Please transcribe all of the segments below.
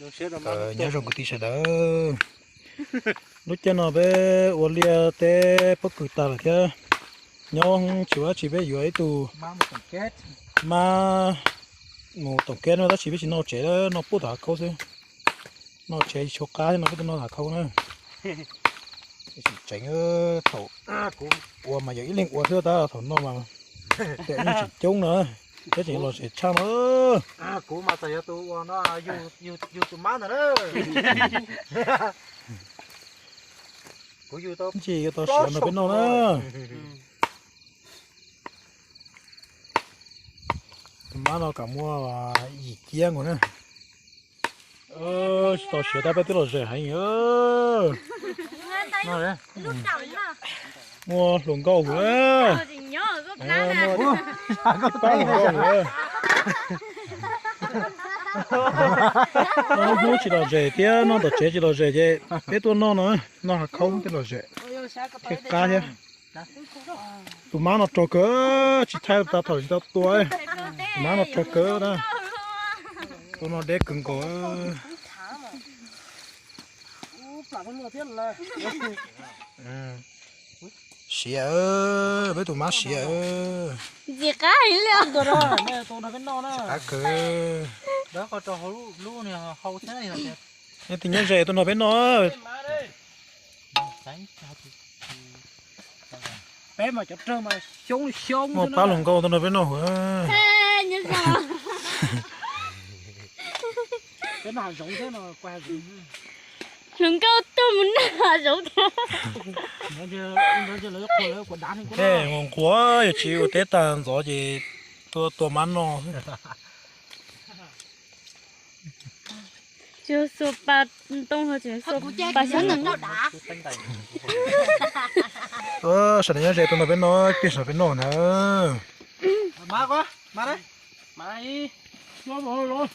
Nyob zoo kwv tij sawv daws, lub caij no peb ua liaj teb pob kws tag lawm thiab, nyob tsis ua dab tsi peb yuav ib tug mab mus toom keb no tab sis peb tsis noj tsev, noj puag tom hav khaub xwb. Noj tsev tsis tshua qab thiab no peb tuaj noj tom hav khaub na. Tseem thaum ua mas yog ib leeg ua xwb tab thaum no mas tiam yeej tseem coob na, thiab tseem los zem tshaj no. Kuv mas txawm yog tus ua no, yug tus mab ntawd na. Kuv yug tau, tsis yuav tau siav nrog peb noj na. Tus mab no kam muaj yim ciab nkaus na. Tsis tau siav tab peb twb los zem heev. Muaj hluas nkauj huv, pab hluas nkauj huv. Lub hnub tsis los zem thiab noj tom tsev tsis los zem ces peb tuaj noj no, noj hav khaub thiaj los zem thiaj qab thiab. Tus mab no rog kawg, tsis thaij tas thaum tsis tau tua. Tus mab no rog kawg na, tua no deb kawg nkaus. Siav, peb tus mab siav. Ntxim qab heev li. Qab kawg. Nej tus nyob ze tuaj nrog peb noj. Peb mas cov rog mas xyoob xyoob. Muaj pab hluas nkauj tuaj nrog peb noj huv. Peb noj hav zoov thiab no, hluas nkauj tuaj mus noj hav zoov thiab. Tej nquag nquag yog tsis ua teb tag ntxov ces tuaj tua mab noj. Tsis xuas pas ntoo, tsis xuas pas xyoob ntoo. Sawv daws nyob ze tuaj nrog peb noj, peb sawv peb noj na. Peb coob zus coob zus coob zus.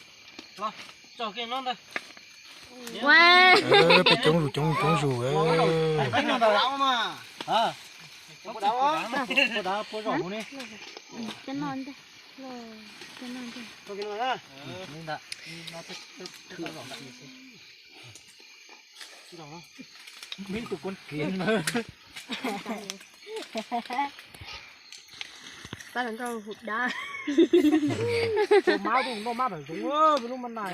Pab hluas nkauj hu dab. Tua mab, tua mab tom zoov, lub mab nais.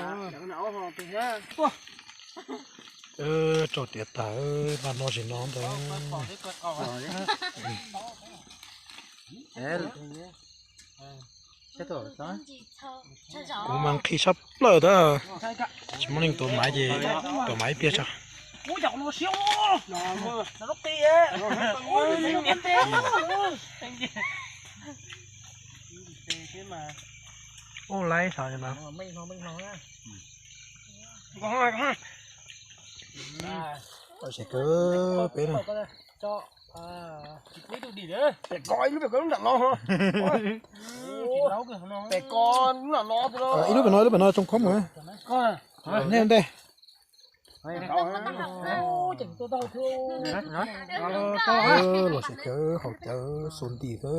Rau tiav tas, mas no tsis no ntag. Kuv mas nqhis tshaj plaws tab, tsis muaj neeg tuav maiv ces tuav maiv ib pliag tso. Ub, laib sav no. Tau siab kawg peb no. Pem ko ib lub pem ko lub nram no. Pem ko lub nram no. Ib lub pem no, ib lub pem no tsoo khob mus. Nej ntej. Los siab kawg, haus cawv xuas ntim xwb.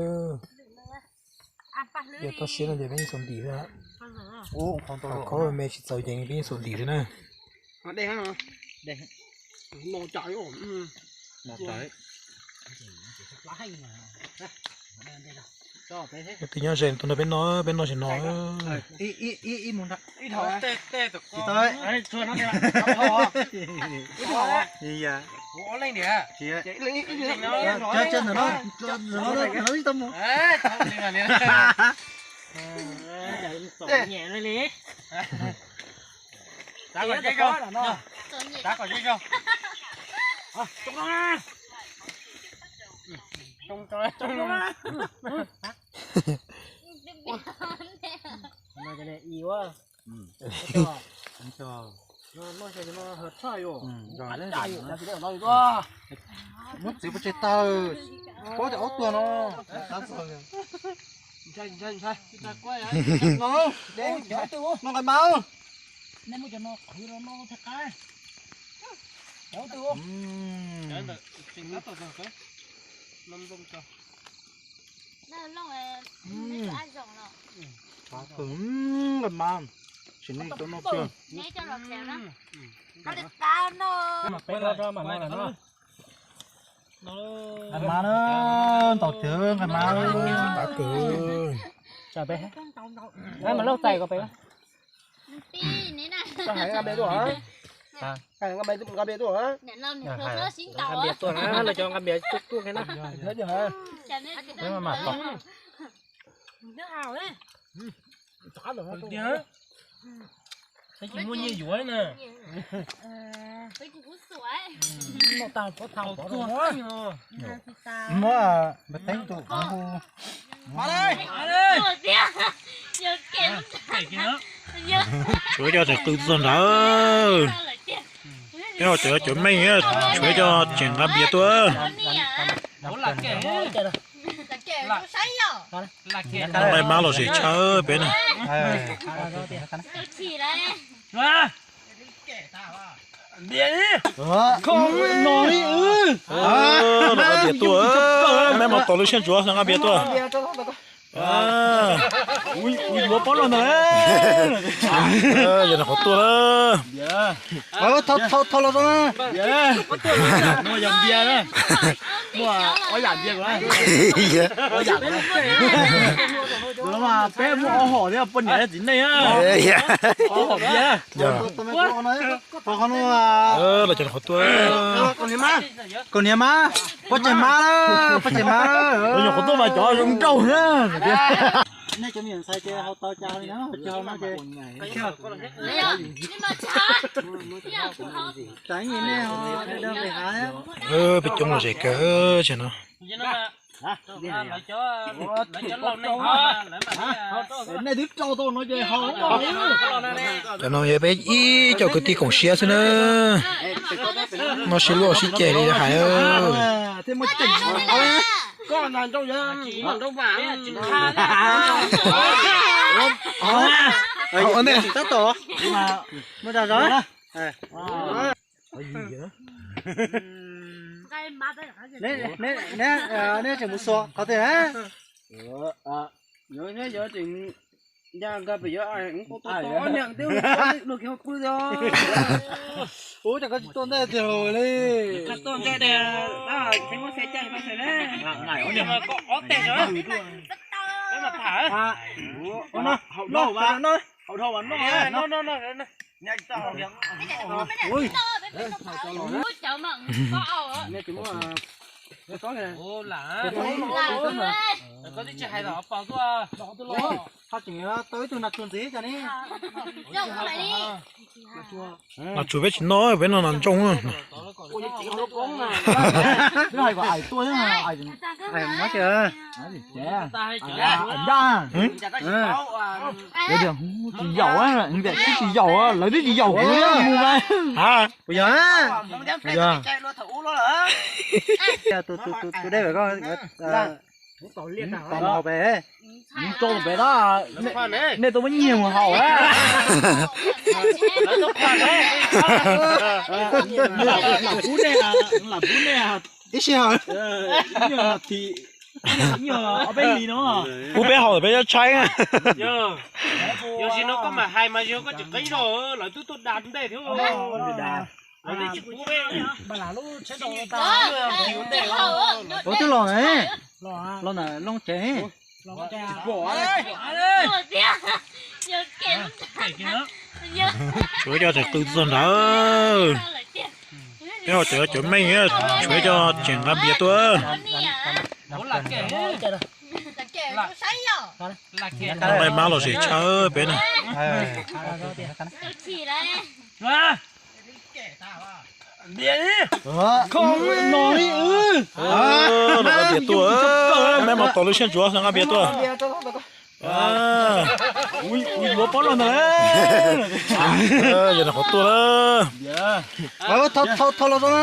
Yog toj siab no ces peb yeej xuas ntim xwb. Haus khob me tsis txaus ces peb yeej xuas ntim xwb na. Tus nyob ze tuaj nrog peb noj, peb noj tsis no. Muab txiv pov tseg tawg, pob cov aub tuag no. No nqaij mas. Nqaij mas. Nqaij ma na, ntaus twg nqaij ma. Mas lauj txais ko pem. Nqaij ma mas tom. Tsis muaj nyiaj yuav na. Muab, me teeb tus hu. Tshuav cov tseem qw txog nrad. Peb ho cov cov meej, tshuav cov tseem nqa npias tuaj. Nqaij mab los zem tshaj peb na. Los nqa npias tuaj, meb mus tos lub siab ntsuav los nqa npias tuaj. Ua yuav pob los ntag. Yog qhov tuaj na. Thau los zoo na. Muaj yam npias na. Muaj ob yam npias. Peb muaj ob hom thiab, poj niam thiab txiv neej. Ob hom npias. Los cov qhov tuaj. Kaus hniav mab, poj tseg mab, poj tseg mab. Los nyuam qhov tuaj mas cov zoo nraug na. Nej cov me nyuam ntxhais ces haus tau cas li na, tsis haus no ces. Tseem nej ho dab pem hav. Peb coob los zem kawg tsev no. Nej twb rau tau no ces haus. Cov no yog peb ib co kwv tij koom siab xwb na. Noj sib luaj sib ceg li hais. Tab tom. Nej tseem mus xuas qhov twg na? Yog, yog, ya nkag pem yuav, ua cas koj tsis tuaj ntej tiag li? Tuaj ntej, koj ob teg. Koj tseem tau ib tug nas tsuag ntxiv cas ni. Nas tsuag peb tsis noj, peb noj nas ntsooj. Hais kom ais tuaj, ais ntag. Tsis yaum, niam tib tsis yaum, lawv twb tsis yaum kuv mus mas. Kuv yog, tus dej pem ko, tau mus haus pem. Mus rau pem na, nej tuaj muab nyiag mus haus na. Lam pub nej, lam pub nej ib sij hawm. Pub peb haus peb yuav tshaib. Yog tsis no koj mam hais mas yog koj tsis qeeb zog lawv twb tuaj da ntej thiab. Ua twb los, los na loo tsev. Tshuav cov tseem qw txog nrad. Peb ho cov cov meej, tshuav cov tseem nqa npias tuaj. Nqaij mab los zem tshaj peb na. Los nqa npias tuaj, meb mus tos lub siab ntsuav los nqa npias tuaj. Ua yuav pob los ntag. Yog qhov tuaj na. Thau los zoo na.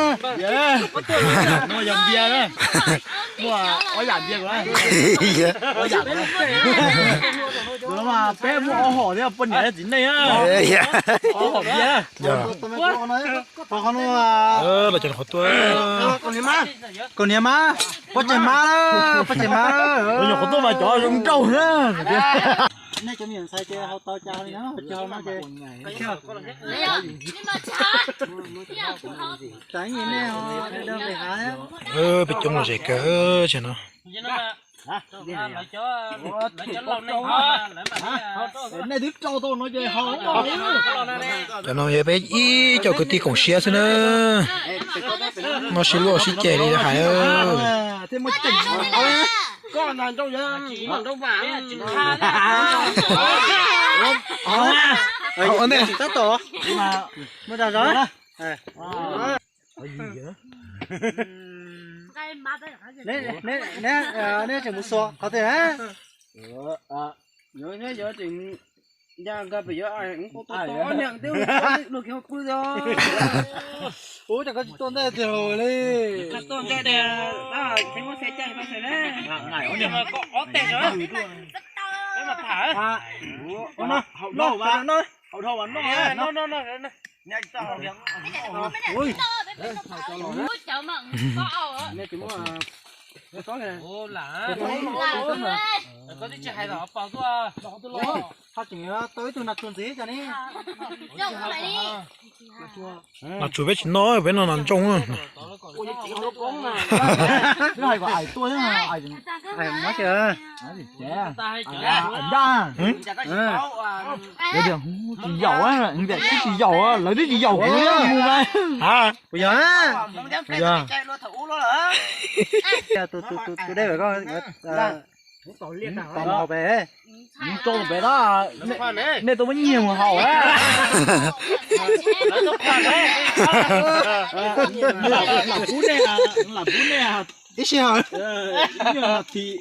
Muaj yam npias na. Muaj ob yam npias. Peb muaj ob hom thiab, poj niam thiab txiv neej. Ob hom npias. Los cov qhov tuaj. Kaus hniav mab, poj tseg mab, poj tseg mab. Los nyuam qhov tuaj mas cov zoo nraug na. Nej cov me nyuam ntxhais ces haus tau cas li na, tsis haus no ces tsam ib ntsis nej ho dab pem hav. Peb coob lom zem kawg tsev no. Nej twb rau tau no ces haus. Cov no yog peb ib co kwv tij koom siab xwb na. No sib luaj sib ceg li hais. Tab tom neb tseem mus xuas qhov twg na? Yuav, yuav tseem ya nkag pem yuav, ob niam twb ua kiag pw os. Ua cas koj tsis tuaj ntej tiag li? Tuaj ntej tiag, tseem muab xe caij tau xwb na. Ob teg os. Haus dhau mas noj. Koj tsis hais los pos tuaj. Tau ib tug nas tsuag ntxiv cas ne. Nas tsuag peb tsis noj, peb noj nas ntsooj. Hais kom ais tuaj, ais, ais mas, ais ncaj, tsis yaum, twb tsis yaum, lawv twb tsis yaum kuv thiab mus mas. Kuv yog, tus dej pem ko, tos mus haus pem, mus rau pem na, nej tuaj muab nyiag mus haus na. Lam pub nej, lam pub nej ib sij hawm, ib nyuag, ib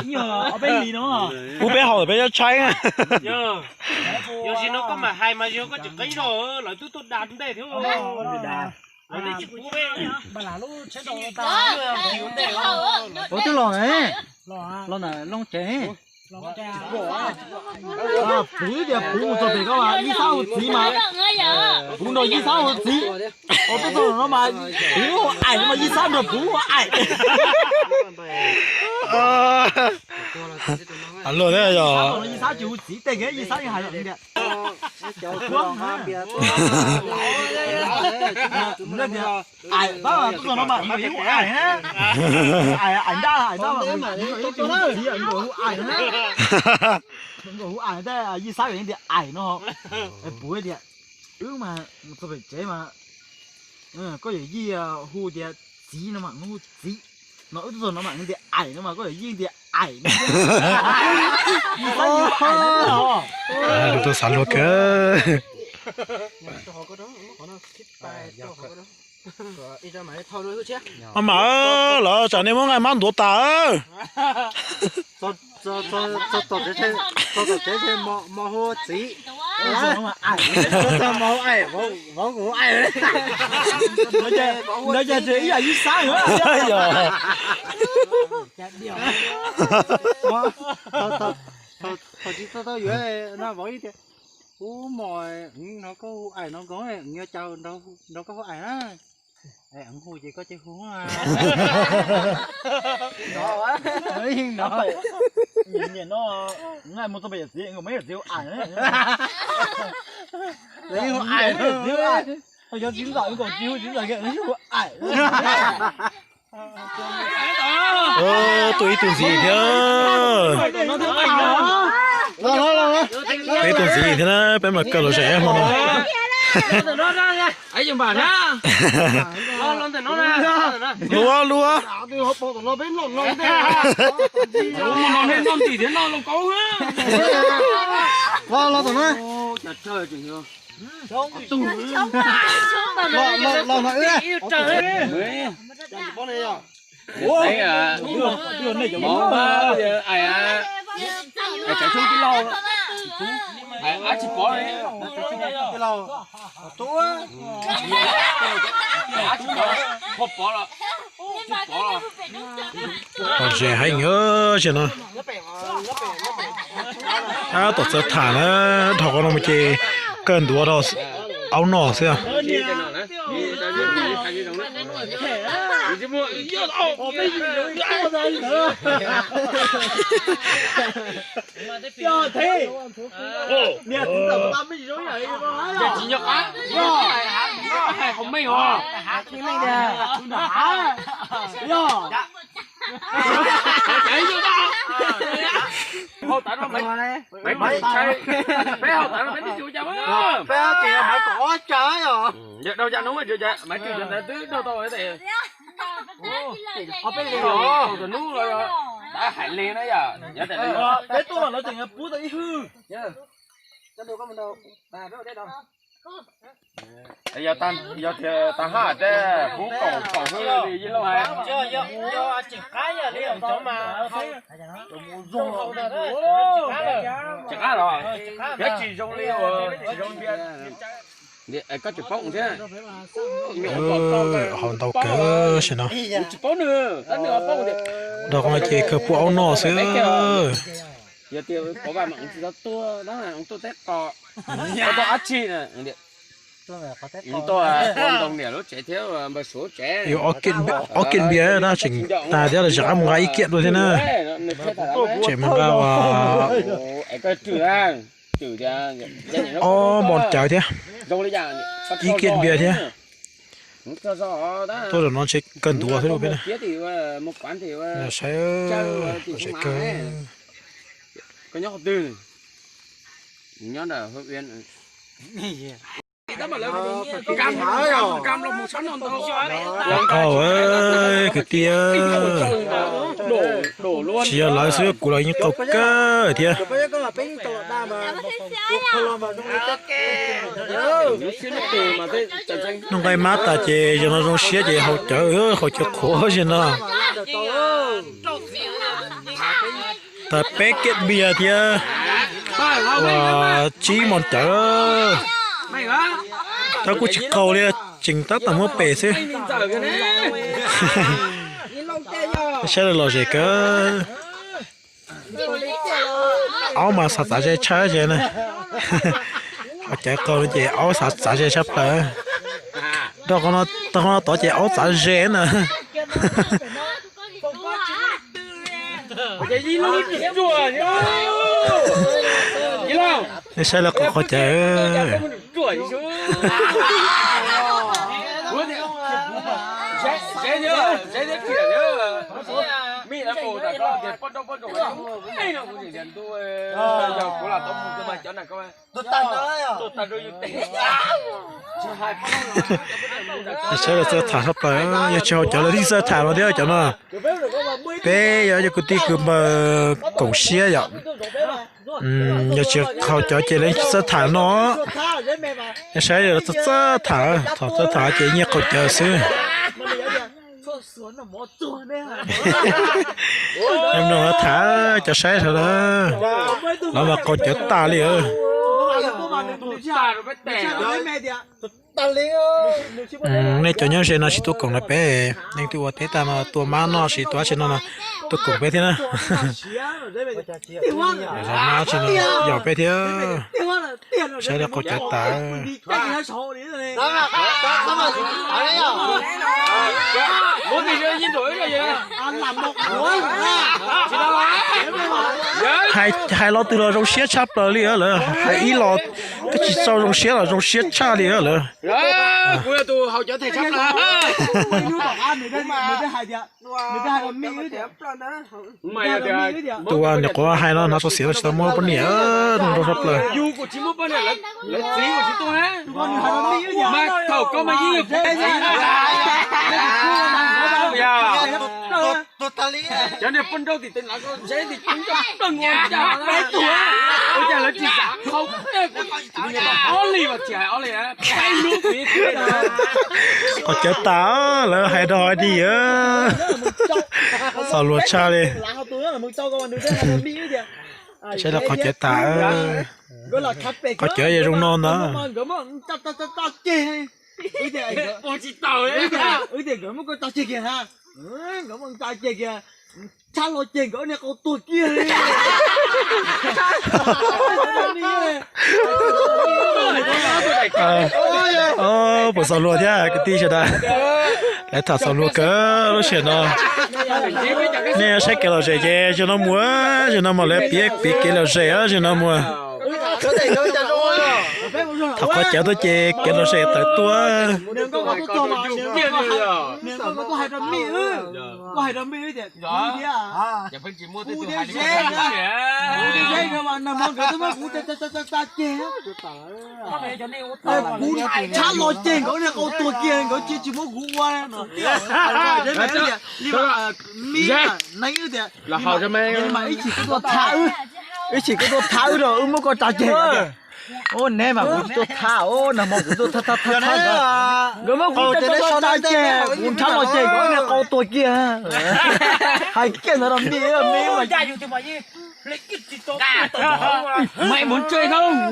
nyuag ob peb hlis no, pub peb haus peb yuav tshaib. Yog tsis no koj mam hais mas yog koj tsis qeeb zog, lawv twb tuaj da ntej thiab. Ua twb los ne, los na, loo tsev. Puv tias puv mus txog pem ko mas Yij Xab hu txiv mas, puv nrog Yij Xab hu txiv. Ua twb txog no mas puv hu aim no mas Yij Xab nrog puv hu aim. Luag thiab yog. Yij Xab tsis hu txiv tej kev Yij Xab yeej hais tias, aim tab twb txog no mas hu aim na. Aim, aim nraj, aim nraj, hu aim na. Nkawd hu aim tej Yij Xab yeej tias aim no. Puv tias, wb mas txog pem tsev mas koj yawm yij hu tias txiv no mas hu txiv, no wb twb txog no mas tias aim no mas koj yawm yij tias aim no. Lus tuaj xav luag kawg. Maj mam, lawv tsam nej muab nqaij mab ntuav tas. Txog tom tsev, mos hu txiv, txog mos hu aim, vauv kuv hu aim. Ntawd ces ib yam Yij Xab. Thaum tsis tau yuav no vauv tias, ub mos, hnov koj hu aim no nkoos, yuav cas nrog koj hu aim na. Hu ces koj cia hu. Niam no, nqaij mus txog pem yawm txiv, nkawd muab yawm txiv hu aim. Hu aim, yog txiv ntxawm nkaus tsis hu txiv ntxawm, hu aim. Tuaj ib tug ntxiv thiab. Tuaj ib tug ntxiv thiab na, peb mam kawg los zem hmo no. Luaj, luaj. Los no wb. Mov, aim, aim tsev xyoob tij laug, ab tsis pov li. Ab tsis pov, pov los, pov los. Lom zem heev ntag no. Ab, tom txawv tham na, dhau qhov no mus ces kawg ntuav dhau. Aub noj xwb. Peb ces maiv kaum ob tsa yom. Yog dhau cov hnub mas maiv kaum cov ntawd twb dhau tau. Peb li tus hnub los yog hais li na yom, nyob tas li. Peb tuaj los lawv tseem pub tau ib hwj. Yog tias tag haj tej pub kaum kaum hwj li ib lauj hais. Tsis qab los, peb tsis zoo li uas tsis zoo li. Koj tsis paub thiab. Haus ntau kawg si no. Tsis paub nws, tab nws ho paub tias. Dhau qhov no ces kawg pub aub noj xwb. Yog tias pov vaj mas tsis tau tuaj, tuaj teb qos, tuaj dab tsi na. Tuaj ntoo niam lub tsev thiab npawg Suav lub tsev. Ob kiab npias na tseem tag thiab los tseem qab mus nqa ib kiab dua thiab na. Tseem mus nqa ob npau cawv thiab. Ib kiab npias thiab. Tuaj zaum no ntshe kawg ntuav xwb peb na. Saib, saib kawg. Nyob qhov twg? Nyob ntawm Hwj Iab. Qhov kwv tij, tsis yog lawv xwb, kuv los yeej qaug kawg thiab. Noj nqaij mab tas ces zaum no zoo siab ces haus cawv, haus cawv qhuav zaum no. Tas peb kiab npias thiab uas tsib npau cawv. Tab kuj tsis qaug li, tseem tab tom muab pem xwb. Saib lom zem kawg. Aub mas xav txav ze tshaj ze na. Haus cawv qaug no ces aub xav txav ze tshaj plaws. Dhau qhov no tod ces aub txav ze na. Nej saib lawv qaug qhov cawv. Saib lawv txawj tham tshaj plaws, yog tsis haus cawv lawv thiaj txawj tham no thiab cov no. Peb yog cov kwv tij kwv npawg koom siab yom. Yog tsis haus cawv ces lawv tsis txawj tham no. Saib lawv txawj tham, thaum txawj tham ces nyiaj qaug cawv xwb. Mloog lawv tham cov saib sawv daws, lawv mas qaug cawv tas li. Nej cov nyob ze no tsis tuaj koom no peb, leej twg ua teb tag no tua mab noj tsis tua dab tsi no no, tuaj koom peb thiab na. Zov mab tsis no yog peb thiab. Saib lawv qaug cawv tas. Hais los twg los zoo siab tshaj plaws li lawm, hais ib los twb tsis txaus zoo siab los zoo siab tshaj li lawm. Tus uas nyuam qhuav hais no hnav txog xiav los tsis tau muab poj niam, zoo tshaj plaws. Qaug cawv tas, lawv hais rau hais dig, txaus luag tshaj li. Saib lawv qaug cawv tas. Qaug cawv zoo no ntag. Tshab los ceg nkawd niag qau tuag kiag li. Puas txaus luag thiab kwv tij sawv daws? Lawv tham txaus luag kawg lub sij hawm no. Nej saib kev lom zem ces zaum no mus, zaum no mus lawv piav piav kev lom zem zaum no mus. Thaum qhov cawv tuaj ces kev lom zem tawm tuaj. Kuv tshab los ceg nkawd niag qau tuag kiag, nkawd tsis tsis muab kuv ua no. Li mas ib chim koj tuaj thab wb, ib chim koj tuaj thab wb rau wb muab koj tsa ceg. Ua neb mas kuv tsis tuaj thab, nag hmo kuv tuaj thab thab thab, nkawd muab kuv tsa ceg, kuv tshab los ceg nkawd niag qau tuag kiag. Hais kiag ntawd rau me me mas. Mày muốn chơi không?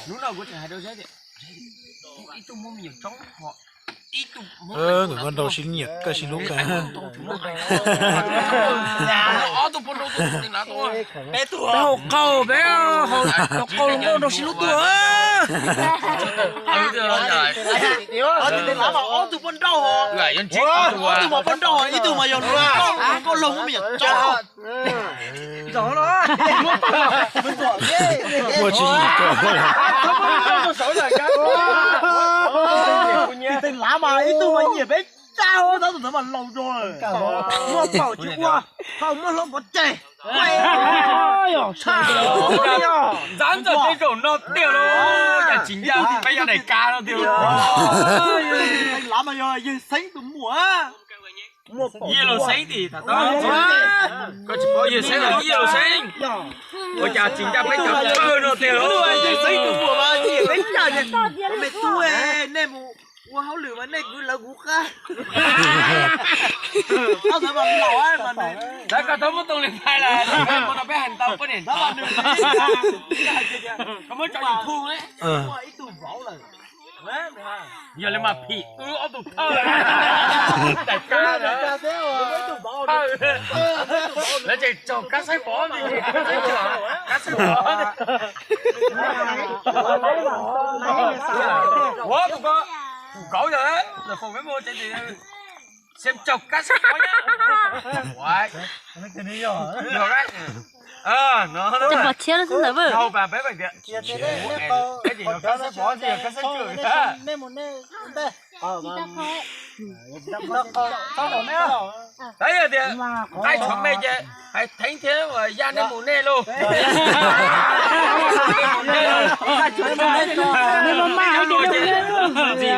Hnub no kuv tseem hais rau Zeb tias, ib tug muab me nyuam tsob ho, ib tug muab me nyuam tsob, nraus sib nyiam kawg sib hlub kawg. Ob tug poj nrauj tuaj, peb tug hauv qau, peb hauv qau los muab nraus sib hlub tuaj. Ob tug poj nrauj, ob tug mas poj nrauj, ib tug mas yog luag, koj laug muab me nyuam tsob. Muaj tsis yim ko. Tus lav mas ib tug mas nyiam peb tsa, tab tus ntawd mas laus zog, muaj paum tsis ua, thaum muaj hlob pov tseg. Ntxab ntxawm tej zaum no tiag los yam tsis ncaj peb yog daim kav no tiag. Lav mas yog yawg Xeeb tus muam. Yawg laus Xeeb tim tham tau, koj tsis paub yawg Xeeb los yawg laus Xeeb. Ua cas tsis ncaj peb cov chaw no tiag. Yawg Xeeb tus muam mas nyiam peb tsa, me tub, nej mus ua hauj lwm mas nej kwv lawv kuv qab. Lawv koj tau muab tus li ntawd lawm, mus no peb hais tau poj niam ntawd. Koj muab tso YouTube. Yog li mas phim wb ob tug thawj daim kab, lawv tseem tsaug kab saib pov, kab saib pov. Ua tus ko, tus kauv yog lawv foom peb mus tsev, tseem tsaug kab saib pov. Pov tshiab xwb ntawd. Tab yog tias nqaij tshuav me ces hais theev thiab uas ya nej mus nej lauj.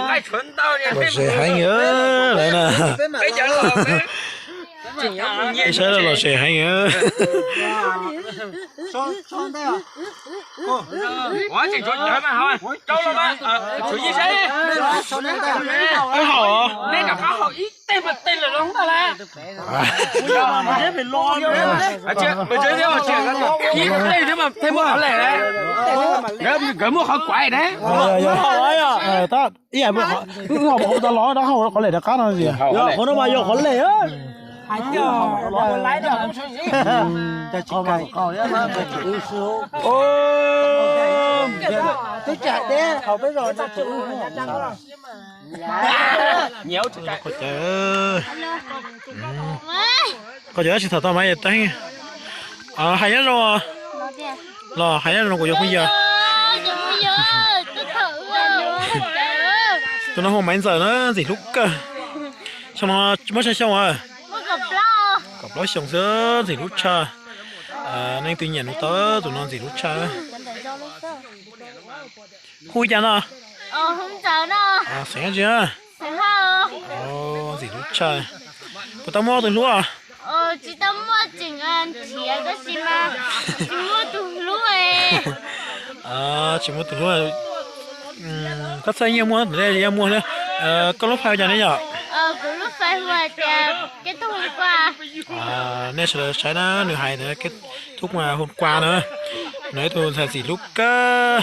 Nqaij tshuav ntau, ze heev lawm na. Saib los ze heev. Ua tseem tshuav cawv mas, tshuav yij saib. Haum, nej rov qab haum ib teg mas teg lawm los ntag lauj. Ib teg thiab mas teg muaj qhov lem, nkawd muaj qhov kuav ne. Ib yam wb haum tau los rov qab haum qhov lem rov qab no. Qhov no mas yog qhov lem. Twb tsis hais deb, haus peb zos no tsis ub. Qhov cawv tsis tham tau mas yog teeb. Hais nyob zoo los hais nyob zoo kuv cov phooj ywg. Tus no hu Maiv Ntxawm na, ntxim hlub kawg. Xyoo no muaj tsawg xyoo? Kaum plaub xyoo xwb, ntxim hlub tshaj. Nej twb nyiam nws tau, tus no ntxim hlub tshaj. Hu cas no? Xeem dab tsi na? Ntxim hlub tshaj. Puas tau muaj tus hlub? Tsis tau muaj, tseem nrhiav tab sis mas tsis muaj tus hlub. Tsis muaj tus hlub. Koj txawj yeej muaj, yeej muaj. Koj lub fais ua cas ne yom? Kuv lub fais hu hais tias Keb Thoob Hoo Kua. Nej sawv daws saib na, nws hais tias Keb Thoob Hoo Kua na. Nws ib tug ntxhais ntxim hlub kawg.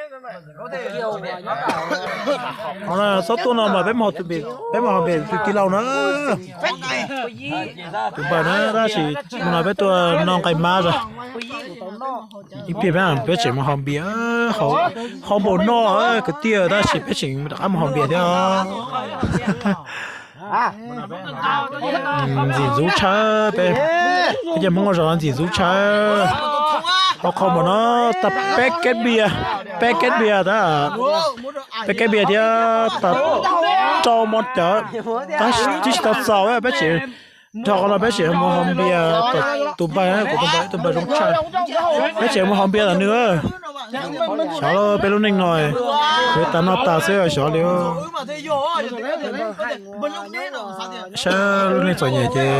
Kiag uas nyob ntawm Qhov no txhob tuaj no mas peb mus, peb mus haus npias tus tij laug na. Tus npawg na tab sis mus no peb tuaj noj nqaij mab zog. Ib pliag peb tseem mus haus npias, haus npaum no kwv tij tab sis peb tseem rov qab mus haus npias thiab. Ntxim ntxub tshaj peb, peb cov Hmoob zos ntxim ntxub tshaj. Hauv qhov npaum no tag peb keb npias, peb keb npias tab, peb keb npias thiab tag rau mov cawv, tab tsis tau txaus peb tseem nrog qhov no peb tseem mus haus npias tom tus npawg, kuv tus npawg, tus npawg zoo tshaj. Peb tseem mus haus npias tom nws. Xyov peb lub neej no, yuav tas no tas xwb xyov li. Saib lub neej txom nyem ces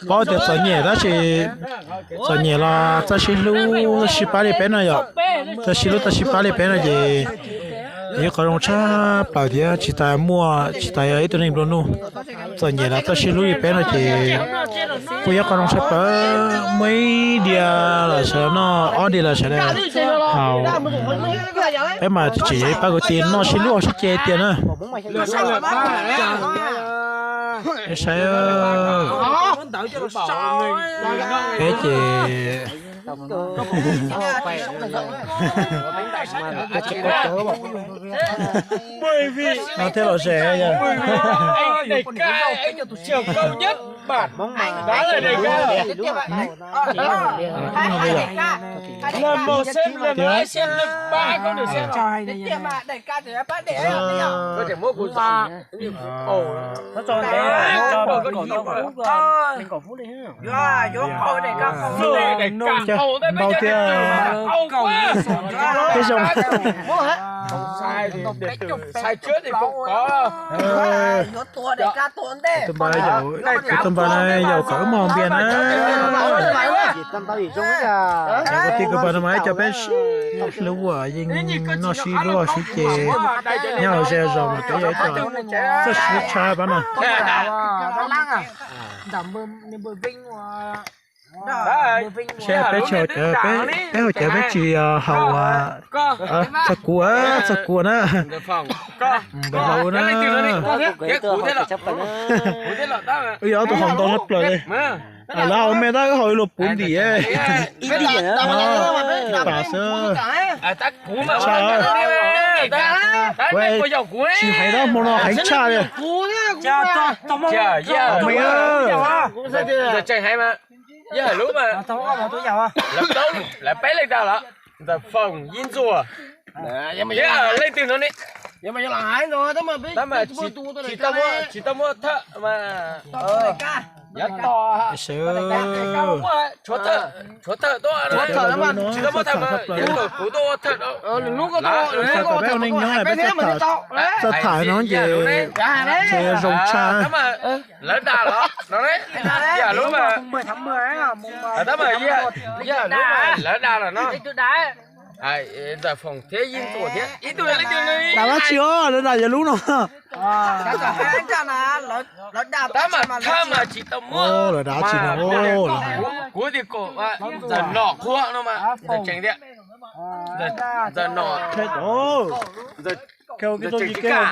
paub tias txom nyem tab sis txom nyem los txawj sib hlub sib pab li peb no yom. Txawj sib hlub txawj sib pab li peb no ces yog ib qho zoo tshaj plaws thiab tsis tas muaj tsis tas yog ib tug neeg nplua nuj. Txom nyem los txawj sib hlub li peb no ces kuj yog qho zoo tshaj plaws. Muaj ib diav los sawv daws noj, ob diav los sawv daws haus. Peb mas tsis tsim yog ib pab kwv tij noj sib hlub sib ce tiag na. Saib peb ces no thiab los zes yog npau tiag. Tej zoo tus npawg, kuv tus npawg no yaum kom wb mus haus npias na. Kuv tus kwv npawg no mas ib co peb sib hlub, yeej noj sib hlub sib ce, nyob hauv zej zos mas peb yog ib co txawj sib hlub tshaj pab no. Seb peb tsis haus cawv, peb haus cawv peb tsis haus, txog kuv, txog kuv na. Npawg Hlau na. Wb yog ob tug haus ntau tshaj plaws li. Lawv haus me tab wb haus ib los puv ntim. Pam xwb. Tsis hais tab hmo no heev tshaj li. Yog lub mas lawv peb leej dag lawm, ntawm Foom, Yeej Ntxuam, thiab leej twg no ne? Tab mas tsis tau muab thawj mas, yav tom, tshuav thawj, tshuav thawj tuaj, tsis tau muab thawj mas yav tom kuv tuaj ua thawj. Peb ua neej nyob peb txawj tham no ces zoo tshaj. Tab mas lawv dag los no, yog lub mas, tab mas yog lub mas lawv dag los no. Ntxawm Foom thiab Yeej Ntxuam thiab ib tug leej twg, dag dab tsi os, lawv dag yog lub no. Tab mas thawj mas tsis tau muab, lawv dag tsis no. Kuv tias kom Ntxawm Nom qhuav no mas Ntxawm tseem tias, Ntxawm Nom, Ntxawm tseem tsis kam,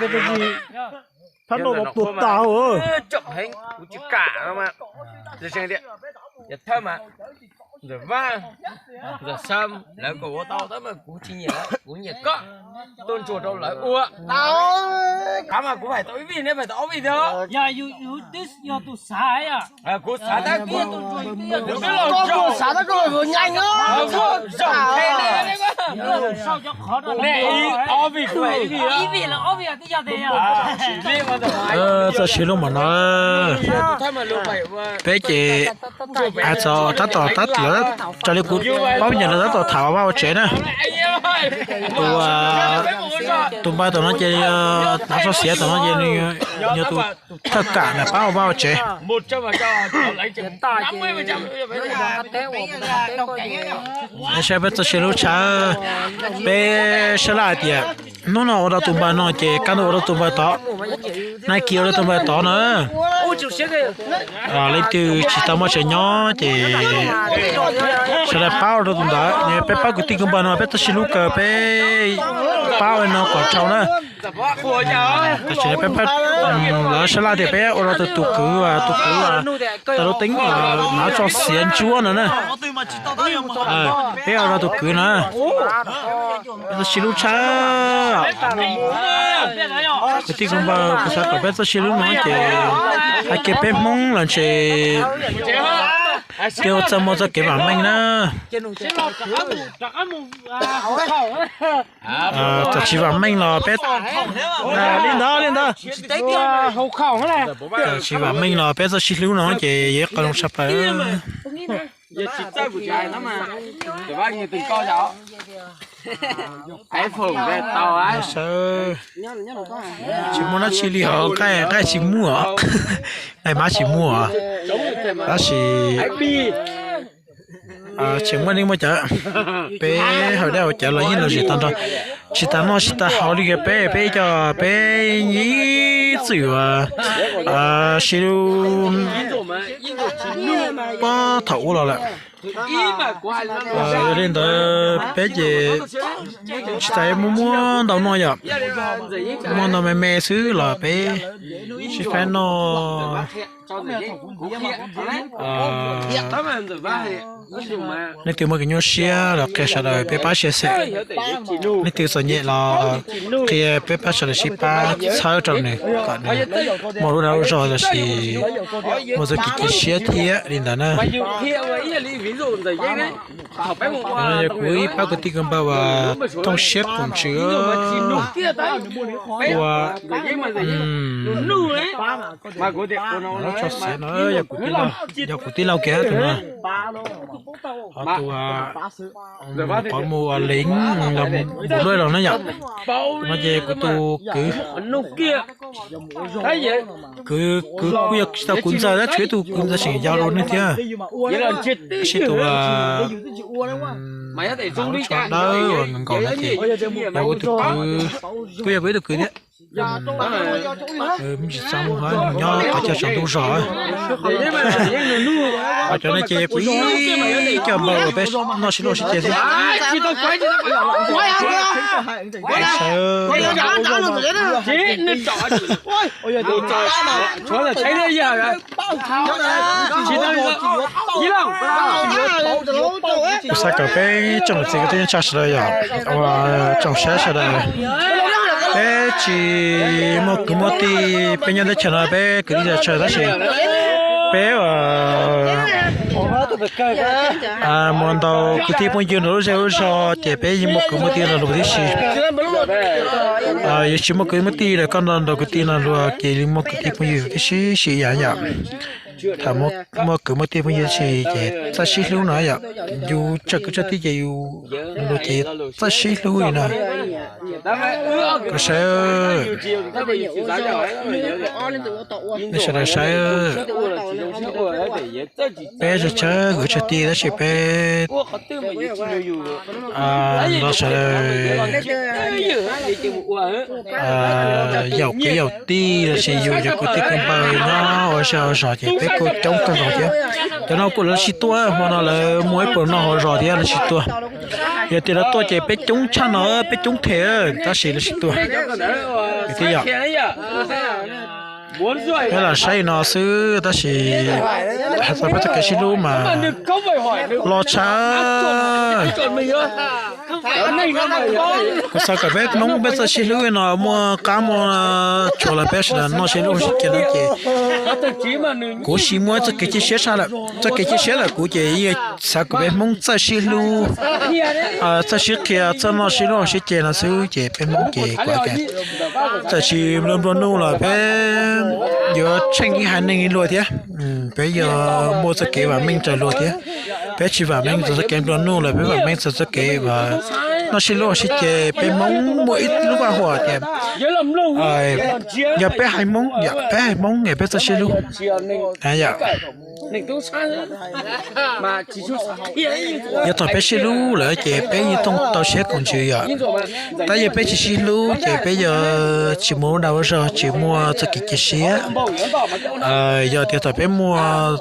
Phab no tuag tas. Tsom heev kuv tsis kam no mas, Ntxawm tseem tias, yog thawj mas Ntxawm Vaj, Ntxawm Xab lawv kom ua tau tab mas kuv tsis nyiam, kuv nyiam koj, tuaj ntsuas rau lawv ua. Tab mas kuv hais tau ib vij, neb hais tau ob vij thiab. Yog tus xav, kuv xav tab kuv, koj los xav tab koj los nyaj nyob, koj zaum qhia ne. Ib vij kuv hais ib vij. Txawj sib hlub mas no. Peb ces hais txog tab tom, tab tom, raws li kuv paub nyog lawv tab tom tham vaj vaj tsev na. Tus, tus npawg tom no ces, tus sab xiav tom no ces nws yog tus thawj kam na, pab vaj vaj tsev. Saib peb txawj sib hlub tshaj. Peb sab laj hais tias hnub no ua rau tus npawg no ces kaj ntug ua rau tus npawg tod, nag kis ua rau tus npawg tod na. Leej twg tsis tau muaj tsev nyob ces sawv daws pab ua rau tus ntawd. Peb pab kwv tij kwv npawg no peb txawj sib hlub kawg, peb pab ua no kom dhau na. Tam sim no peb pab, lawv sab laj tias peb ua rau tus, tus kwv, tus kwv tas lub teeb, hnav tso xiav ntsuab no na. Peb ua rau tus kwv na. Peb txoj sib hlub tshaj. Kwv tij kwv npawg, kuv xav kom peb txoj sib hlub no ces hais kiag peb Hmoob los ntshe kev ua txaj muag txoj kev vam meej na. Txawm tsis vam meej los peb, li ntawd li ntawd, txawm tsis vam meej los peb txoj sib hlub no ces yog ib qho zoo tshaj plaws. Tsis muaj dab tsi li os, nqaij nqaij tsis muaj, nqaij mab tsis muaj, tab sis tseem muaj neej muaj cawv. Peb haus dej haus cawv los yeej lom zem tag nrho. Tsis tas noj tsis tas haus li kiag peb, peb cov peb ib txwm yuav sib hlub puag thaum ub los lawm. Yog li ntawd peb ces tsis tas muaj muaj ntau noj yom, muaj ntau me me xwb los peb sib faib noj. Leej twg muaj kev nyuaj siab los qhia sawv daws peb pab share xwb. Leej twg txom nyem los qhia peb pab sawv daws sib pab txhawb rau nws kom nws muaj lub dag lub zog los sis muaj txoj kev cia siab thiab li ntawd na. Yog kuv ib pab kwv tij kwv npawg uas thooj siab koom ntsws ua, tso xiav no, yog kuv tij laug kiag tus no, ho tus qhov mus ua leev los mus npus luaj los na yom. No ces kuv tus kwv, kwv kuj yog tsis tau kwv ntxawg tab sis yog ib tug kwv ntxawg tseem yau dua neeg thiab. Tab sis tus uas lub tsho dawb uas nkaus no ces yog kuv tus kwv, kuj yog kuv ib tug kwv thiab. Me ntsis txaj muag, nws nyob qhov chaw tsaus ntuj zog. Ho cov no ces kuv ib co npawg uas peb noj sib luag sib ce xwb. Kuv xav kom peb tsoom niam txiv kwv tij neej tsa sawv daws yom, uas tsoom saib sawv daws, peb tsis muaj kwv muaj tij, peb nyob teb chaws no peb kwv tij txhua tab sis peb mus ntaus kwv tij phooj ywg nrog lub zej lub zog ces peb yeej muaj kwv muaj tij lo lus tib si. Yus tsis muaj kwv muaj tij los koj nrog ntaus kwv tij lo lus ces yeej muaj kwv tij phooj ywg tib si si yam yom. Thaum muaj kwv muaj tij phooj ywg tib si ces txawj sib hlub no yom. Yus txawj kwv txawj tij ces yus lo lus ces txawj sib hlub li no. Koj saib, nej sawv daws saib, peb txawj txawj kwv txawj tij tab sis peb los sawv daws yaum kwv yaum tij los sis yus cov kwv tij kwv npawg nyob ua zej ua zos ces peb kuj coob kawg nkaus thiab. Cov no kuj lawv sib tua, hmo no lawv muaj ib pluas noj hauv zos thiab lawv sib tua. Yog tias lawv tuaj ces peb coob tshaj no, peb coob them tab sis lawv sib tua. Kwv tij yom, peb los saib no xwb tab sis hais txog peb txoj kev sib hlub mas loj tshaj. Kuv xav kom peb Hmoob peb txoj sib hlub no muaj qab muaj tshuaj los peb sawv daws noj sib hlub sib ce no ces kuv tsis muaj txoj kev cia siab tshaj lawm. Txoj kev cia siab ntawm kuv ces yeej xav kom peb Hmoob txawj sib hlub, txawj sib qhia, txawj noj sib hlub sib ce no xwb ces peb Hmoob ces kuv hais tias txawm tsis nplua nplua nuj los peb yuav tsheej ib haiv neeg li luag thiab. Peb yuav muaj txoj kev vam meej raws luag thiab. Peb tsis vam meej txog txoj kev nplua nuj los peb vam meej txog txoj kev uas noj sib hlub sib ce. Peb Hmoob muaj ib lub vaj huam tias yog peb haiv Hmoob, yog peb haiv Hmoob es peb txawj sib hlub. Yog yog thaum peb sib hlub lawm ces peb yeej thooj tau siab koom ntsws yom. Tab yog peb tsis sib hlub ces peb yuav tsis muaj lub dag lub zog, tsis muaj txoj kev cia siab. Yog tias thaum peb muaj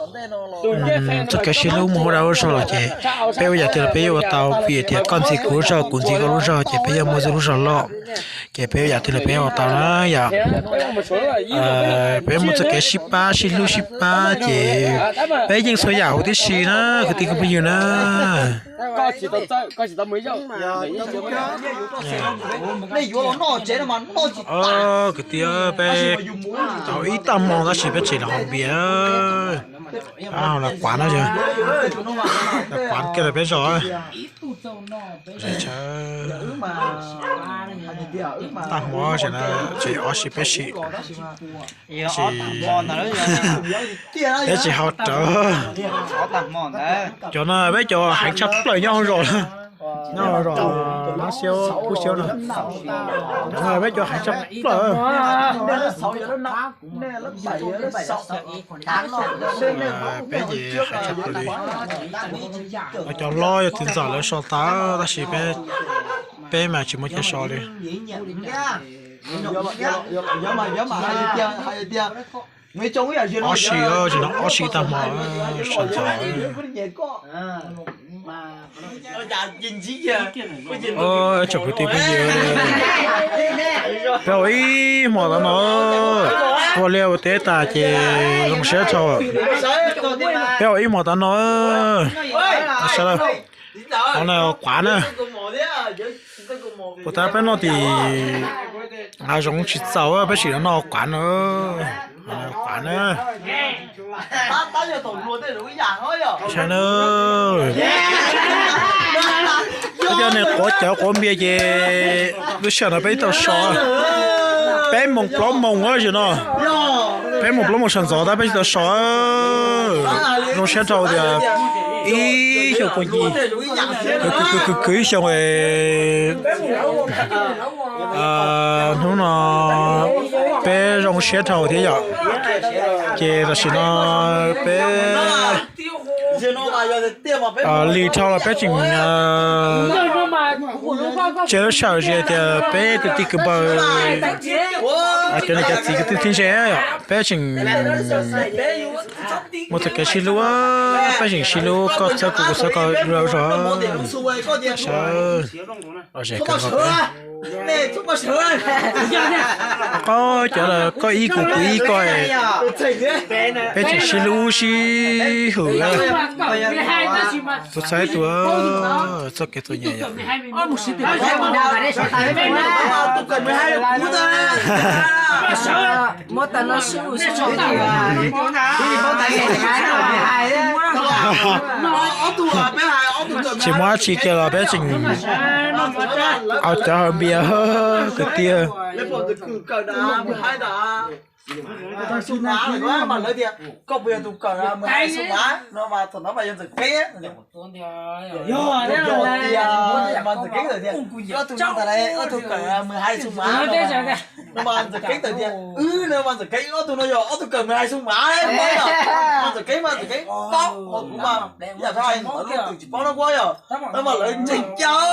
txoj kev sib hlub mus hauv dab lub zog los ces peb ua yam twg los peb yuav ua tau, vim tias koj ntxiv kuv lub zog, kuv ntxiv koj lub zog ces peb yuav muaj txoj lub zog loj. Ces peb ua yam twg los peb ua tau na yom. Peb muaj txoj kev sib pab sib hlub sib pab ces peb yeej txhua yam huv tib si na, kwv tij kwv phooj ywg na. Kwv tij, peb tau ib tag hmo tab sis peb tseem los haus npias. Los quav no, los quav kiag los peb zos. Tag hmo tseem ob sim peb sim, peb tsis haus rawv. Cov no peb cov heev tshaj plaws nyob hauv zos, nyob hauv zos Lab Xiab Kub Xiab no. Cov no peb cov heev tshaj plaws. Peb ces heev tshaj plaws li. Cov hlob yog txiv ntxawm lawv so tau tab sis peb mas tsis muaj chaw so li. Ob si, tsis no ob si tag hmo sawv ntxov. Tsoom kwv tij phooj ywg, peb ua ib hmo tav no, ua liaj ua teb tas ces zoo siab dhau. Peb ua ib hmo tav no, sawv daws, qhov no quav na. Puas tas peb noj tim hav zoov tsis txaus, peb sim los noj quav na. Quav na. Peb cov niag quav cawv quav npias ces lub sij hawm no peb tsis tau so. Peb moos plaub moos tam sim no, peb moos plaub moos sawv ntxov tab peb tsis tau so. Zoo siab dhau tias ib xyoos kuv nci, kwv kwv ib xyoos, hnub no peb zoo siab dhau thiab yom. Ces tam sim no peb lig dhau los peb tseem tsis lub sij hawm tias peb kwv tij kwv npawg, cov niam cov txiv kwv tij txheeb ze, peb tseem muaj txoj kev sib hlub, peb tseem sib hlub, koj txhawb kuv kuv txhawb koj, zos. Qo cov koj ib kuv kuv ib koj, peb tseem sib hlub sib hwm. Tus txhawb tus, txoj kev txom nyem yom. Tsis muaj dab tsi kiag los peb tseem haus cawv haus npias kwv tij. Koj puas yog tus kawm mus hais xu mas no mas thaum no mas yog Ntxawm Keeb. Ntxawm Keeb tawm tias, ob tug no tas, ob tug kawm mus hais xu mas no mas Ntxawm Keeb tawm tias, wb no mas Ntxawm Keeb ob tug no yog ob tug kawm mus hais xu mas. Mas Ntxawm Keeb mas Ntxawm Keeb paub, kuv mas yam thaum hais ntawd lub twm tsis paub no kuv yog, no mas lawv ntseeg cas.